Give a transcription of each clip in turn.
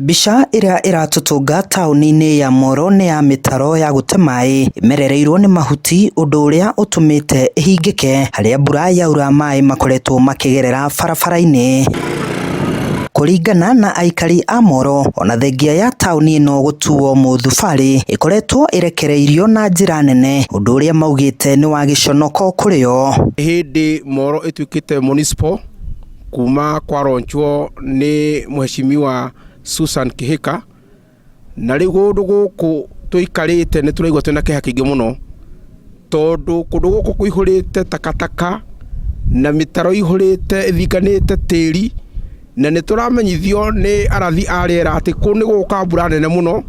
Mbica ĩrĩa ĩratũtũnga taũni-inĩ ya Moro nĩ ya mĩtaro ya gũte maĩ ĩmerereirwo nĩ mahuti ũndũ ũrĩa ũtũmĩte ĩhingĩke harĩa mbura yaura maĩ makoretwo makĩgerera barabara-inĩ. Kũringana na aikari a Moro, ona thengia ya taũni ĩno gũtuo mũthubarĩ ĩkoretwo ĩrekereirio na njĩra nene, ũndũ ũrĩa maugĩte nĩ wa gĩconoko kũrĩ o. Hĩndĩ Moro ĩtuĩkĩte municipal kuma kwaronchwo nĩ mheshimiwa Susan Kihika, na rĩu kũndũ gũkũ tũikarĩte nĩ tũraigua twĩna kĩeha kĩingĩ mũno, tondũ kũndũ gũkũ kũihũrĩte takataka na mĩtaro ihũrĩte ĩthinganĩte tĩri, na nĩ tũramenyithio nĩ arathi a rĩera atĩ kũu nĩ gũgũka mbura nene mũno,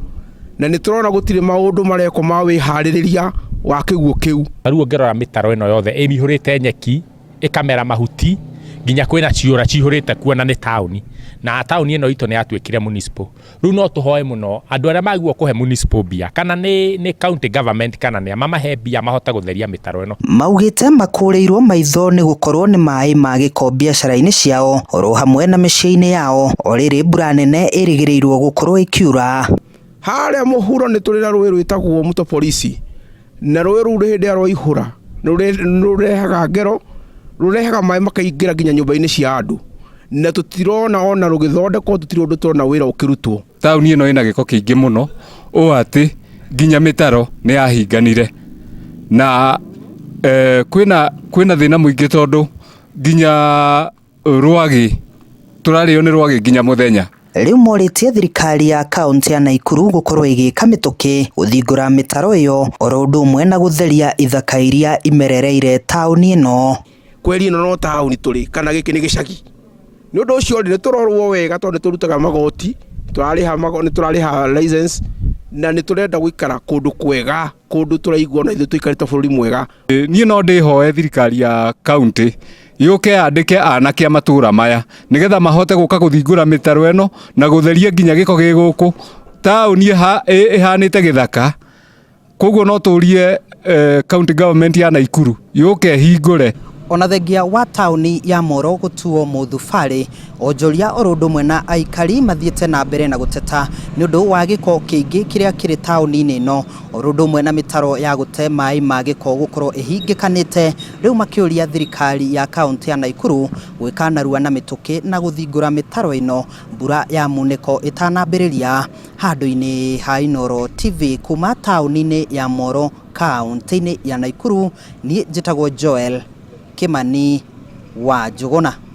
na nĩ tũrona gũtirĩ maũndũ marekwo ma wĩharĩrĩria wa kĩguũ kĩu. Rĩu ũngĩrora mĩtaro ĩno yothe ĩmĩihũrĩte nyeki, ĩkamera mahuti, nginya kwĩna ciũra cihũrĩte kuo na nĩ taũni, na taũni ĩno itũ nĩ yatuĩkire municipal. Rĩu no tũhoe mũno andũ arĩa magĩrĩirwo kũhe municipal mbia, kana nĩ county government kana nĩa, mamahe mbia mahote gũtheria mĩtaro ĩno. Maugĩte makũrĩirwo maitho nĩ gũkorwo nĩ maĩ ma gĩko biacara-inĩ ciao oro hamwe na mĩciĩ-inĩ yao o rĩrĩ mbura nene ĩrĩgĩrĩirwo gũkorwo ĩkiura. Harĩa mũhuro nĩ tũrĩ na rũĩ rwĩtagwo Mto Polisi, na rũĩ rũu hĩndĩ ĩrĩa rwaihũra nĩ rũrehaga ngero, rũrehaga maĩ makaingĩra nginya nyũmba-inĩ cia andũ, na tũtirona ona rũgĩthondekwo, tũtirĩ ũndũ tũrona wĩra ũkĩrutwo. Taũni ĩno ĩna gĩko kĩingĩ mũno ũũ atĩ nginya mĩtaro nĩ yahinganire, na kwĩna thĩna mũingĩ tondũ nginya rwagĩ tũrarĩo nĩ rwagĩ nginya mũthenya. Rĩu morĩtie thirikari ya kaunti ya Naikuru gũkorwo ĩgĩka mĩtũkĩ gũthingũra mĩtaro ĩyo oro ũndũ ũmwe na gũtheria ithaka iria imerereire taũni ĩno. Kweri ĩno no taũni tũrĩ kana gĩkĩ nĩ gĩcagi. Nĩ ũndũ ũcio nĩ tũrorwo wega tondũ nĩ tũrutaga magoti, nĩ tũrarĩha license, na nĩ tũrenda gũikara kũndũ kwega, kũndũ tũraigua ona ithuĩ tũikarĩte bũrũri mwega. Niĩ no ndĩhoe thirikari ya kaunti yũke yandĩke anake a matũra maya nĩgetha mahote gũka gũthingũra mĩtaro ĩno na gũtheria nginya gĩko gĩ gũkũ. Taũni ĩhanĩte gĩthaka, koguo no tũrie county government ya Naikuru yũke ĩhingũre. Ona thengia wa taũni ya Moro gũtuo mũthubarĩ, onjoria oro ũndũ ũmwe na aikari mathiĩte na mbere na gũteta nĩ ũndũ wa gĩko kĩingĩ kĩrĩa kĩrĩ taũni-inĩ ĩno, oro ũndũ ũmwe na mĩtaro ya gũte maĩ ma gĩko gũkorwo ĩhingĩkanĩte, rĩu makĩũria thirikari ya kaunti ya Naikuru gwĩka narua na mĩtũkĩ na gũthingũra mĩtaro ĩno mbura ya munĩko ĩtanambĩrĩria. Handũ-inĩ ha Inooro TV kuma taũni-inĩ ya Moro kaunti-inĩ ya Naikuru, niĩ njĩtagwo Joel Kimani wa Njũgũna.